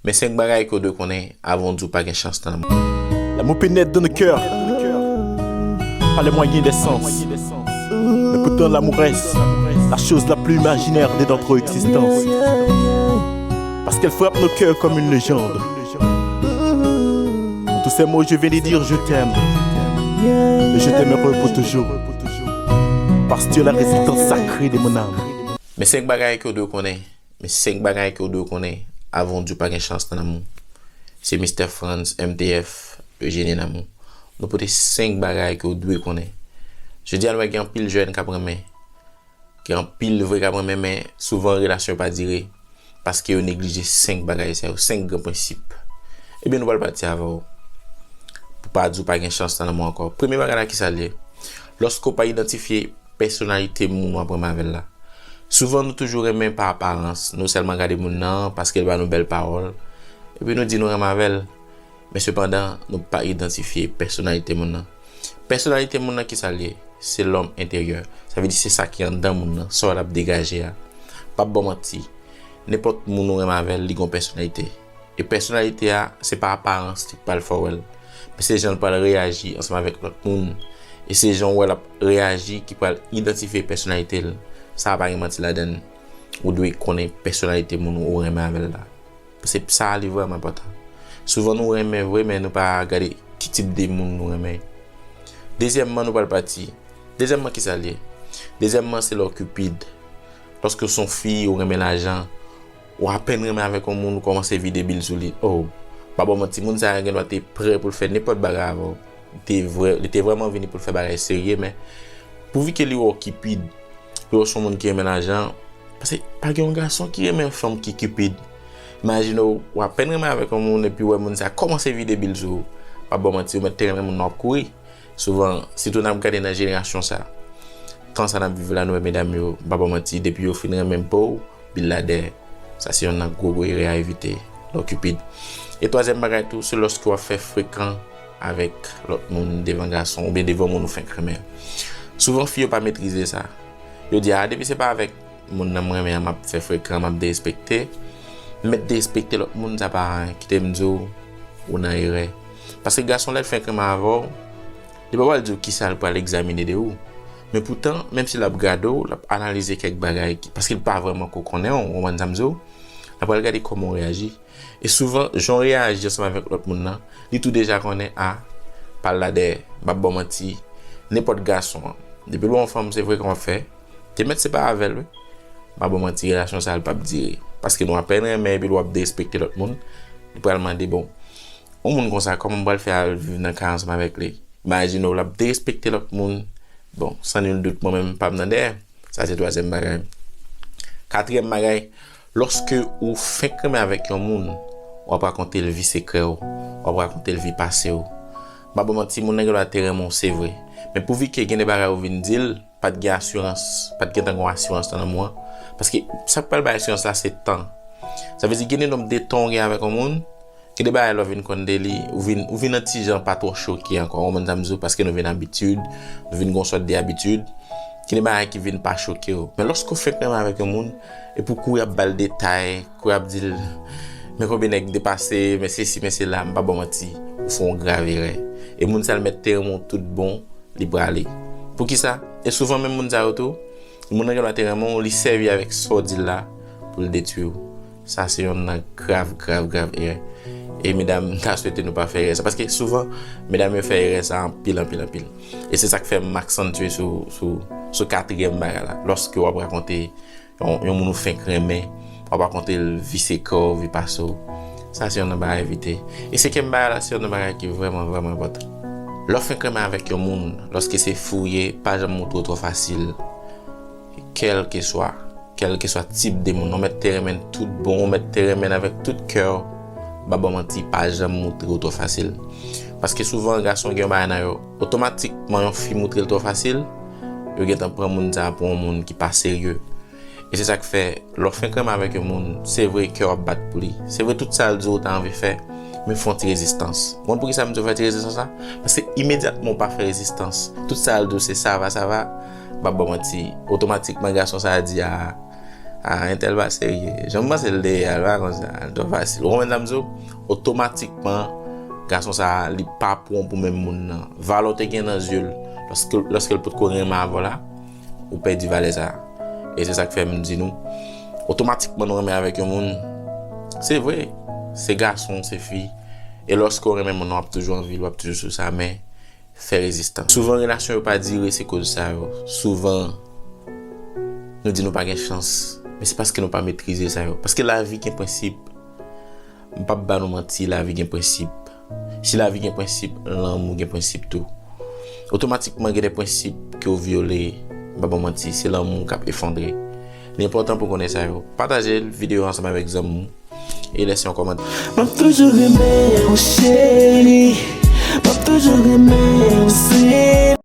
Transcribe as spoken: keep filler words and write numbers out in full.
Men senk bagay ke w dwe konnen avan w di w pa gen chans nan lanmou. L'amour pénètre dans nos cœurs par les moyens des sens. Mais pourtant, l'amour reste la chose la plus imaginaire de notre existence. Parce qu'elle frappe nos cœurs comme une légende. En tous ces mots, je viens de dire je t'aime. Et je t'aimerai pour toujours. Parce que tu es la résidence sacrée de mon âme. Men senk bagay ke w dwe konnen. Men senk bagay ke w dwe konnen avan w di w pa gen chans nan lanmou. Se Mister Frantz, M T F, Eugénie Namou. Nou pote senk bagay ke w dwe konnen. Jodi a, nou wè gen anpil jèn k ap renmen. Gen anpil vre k ap renmen, men souvan relasyon yo pa dire. Paske yo neglije senk bagay sa yo, senk gran prensip. Ebyen, nou pral pati avè w. Pou pa di w pa gen chans nan lanmou ankò. Premye bagay la, kisa l ye? Lòske w pa idantifye pèsonalite moun w ap renmen avè l la. Souvan, nou toujou renmen pa aparans. Nou sèlman gade moun nan paske l ba nou bèl pawòl. Epi nou di nou renmen avè l. Men sepandan, nou pa idantifye pèsonalite moun nan. Pèsonalite moun nan, kisa l ye? Se lòm enteryè. Sa vle di se sa ki anndan moun nan, sa w wè l ap degaje a. P ap ba w manti. Nenpòt moun ou renmen avè l, li gen yon pèsonalite. E pèsonalite a, se pa aparans li pral fè w wè l. Men se jan l pral reyaji ansanm avèk lòt moun. E se jan w wè l ap reyaji ki pral idantifye pèsonalite l. Sa a pa gen manti ladan l. Ou dwe konnen pèsonalite moun ou renmen avè l la. Paske sa a li vrèman enpòtan. Souvan nou renmen vre, men nou pa gade ki tip de moun nou renmen. Dezyèmman, nou pral pati. Dezyèmman, kisa l ye? Dezyèmman, se lè w cupid. Lòske w se yon fi, ou renmen lajan, ou apèn renmen avèk yon moun, ou kòmanse vide bil sou li. Oh, m pa ba w manti, moun sa a gen dwa te prè pou l fè nenpòt bagay avè w. Li te vrè, li te vrèman vini pou l fè bagay serye, men pouvi ke li wè w cupid, li wè w se yon moun ki renmen lajan, paske pa gen yon gason ki renmen yon fanm ki cupid. Imajine w, w apèn renmen avèk yon moun, epi w wè moun sa a kòmanse vide bil sou ou. M pa ba w manti, ou mèt te renmen moun nan, w ap kouri. Souvan, sitou n ap gade nan jenerasyon sa, tan sa n ap viv la, nou wè medam yo, m pa ba w manti, depi yo fin renmen po w, bil la dèyè. Sa se yonn nan gwo gwo erè a evite lè w cupid. E twazyèm bagay tou, se lòske w ap fè frekan avèk lòt moun devan gason oubyen devan moun ou fenk renmen. Souvan fi yo pa metrize sa. Yo di, "A, depi se pa avèk moun nan m renmen an m ap fè frekan, m ap derespekte." Mèt derespekte lòt moun, sa pa anyen. Kite m di w, ou nan erè. Paske gason lè l fenk renmen avè w, li pa pral di w kisa l pral egzamine de ou. Men poutan, menm si l ap gade w, l ap analize kèk bagay ki, paske l pa vrèman ko konnen w, ou konprann sa m di w? L ap pral gade kòman w reyaji. E souvan, jan w reyaji ansanm avèk lòt moun nan, li tou deja konnen, a, pa l la dèyè, m p ap ba w manti, nenpòt gason an. Depi l wè yon fanm, se frekan w ap fè, te mèt se pa avè l, wi. M pa ba w manti, relasyon sa a, l p ap dire. Paske nou apèn renmen, epi l w ap derespekte lòt moun, li pral mande, bon, yon moun konsa, kòman m pral fè al viv nan kay ansanm avèk li? Imajine w, l ap derespekte lòt moun. Bon, san nil dout, mwen menm, pa m nan dèyè. Sa se twazyèm bagay. Katriyèm bagay, lòske ou fenk renmen avèk yon moun, w ap rakonte l vi sekrè w, w ap rakonte l vi pase w. M pa ba w manti, moun nan gen dwa te renmen w, se vre. Men pouvi ke gen de bagay ou vin di l, pa t gen asirans, pa t gentan gen yon asirans nan lanmou an. Paske sa k pral bay asirans la, se tan. Sa vle di gen de nonb de tan w gen avèk yon moun, gen de bagay lè w vin konn de li, ou vin, ou vin yon ti jan pa twò choke ankò. Ou konprann sa m di w? Paske nou vin abitid, nou vin gen yon sòt de abitid. Gen de bagay ki vin pa choke w. Men lòske w fenk renmen avèk yon moun, epi w kouri ap ba l detay, kouri ap di l, men konbyen nèg m te pase, men sesi, men sela, m pa ba w manti, ou fè yon grav erè. E moun sa a l mèt te renmen w tout bon, li prale. Poukisa? E souvan menm moun sa yo tou, moun nan gen dwa te renmen w, li sèvi avèk sa w di l la pou l detwi w. Sa se yonn nan grav, grav, grav erè. E medam, m ta swete nou pa fè erè sa. Paske souvan, medam yo fè erè sa anpil, anpil, anpil. E se sa k fè m aksantye sou, sou, sou katriyèm bagay la. Lòske w ap rakonte yon, yon moun ou fenk renmen, w ap rakonte l vi sekrè w, vi pase w. Sa se yonn nan bagay evite. E senkyèm bagay la, se yonn nan bagay ki vrèman, vrèman enpòtan. Lè w fenk renmen avèk yon moun, lòske se fi w ye, pa janm montre w twò fasil. Kèlkeswa, kèlkeswa tip de moun, ou mèt te renmen l tout bon, ou mèt te renmen l avèk tout kè w, m pa ba w manti, pa janm montre w twò fasil. Paske souvan, gason gen yon bagay nan yo, otomatikman yon fi montre l twò fasil, yo gentan pran moun sa a pou yon moun ki pa serye. E se sa k fè, lè w fenk renmen avèk yon moun, se vre kè w ap bat pou li. Se vre tout sa l di w ou ta anvi fè, men fè yon ti rezistans. Ou konn poukisa m di w fè ti rezistans la? Paske imedyatman w pa fè rezistans, tout sa l di w se sa va, sa va, m p ap ba w manti, otomatikman gason sa a di, a, Ah, entèl pa serye. Jan m panse l dèyè a, l pa konsa. L twò fasil. Ou konprann sa m di w? Otomatikman, gason sa a, li pa pran w pou menm moun nan. Valè w te gen nan zye l, lòske, lòske l potko renmen avè w la, ou pèdi valè sa a. E se sa k fè m di nou, otomatikman nou renmen avèk yon moun, se vre, se gason, se fi. E lòske w renmen moun nan, w ap toujou anvi l, w ap toujou sou sa, men fè rezistans. Souvan, relasyon yo pa dire, se koz sa yo. Souvan, nou di nou pa gen chans, men se paske nou pa metrize sa yo. Paske lavi gen prensip. M p ap ba nou manti, lavi gen prensip. Si lavi gen prensip, lanmou gen prensip tou. Otomatikman, gen de prensip ke w vyole, m p ap ba w manti, se lanmou k ap efondre. Li enpòtan pou w konnen sa yo. Pataje videyo ansanm avèk zanmi w e lèse yon kòmantè. M ap toujou renmen w, cheri. M ap toujou renmen w, se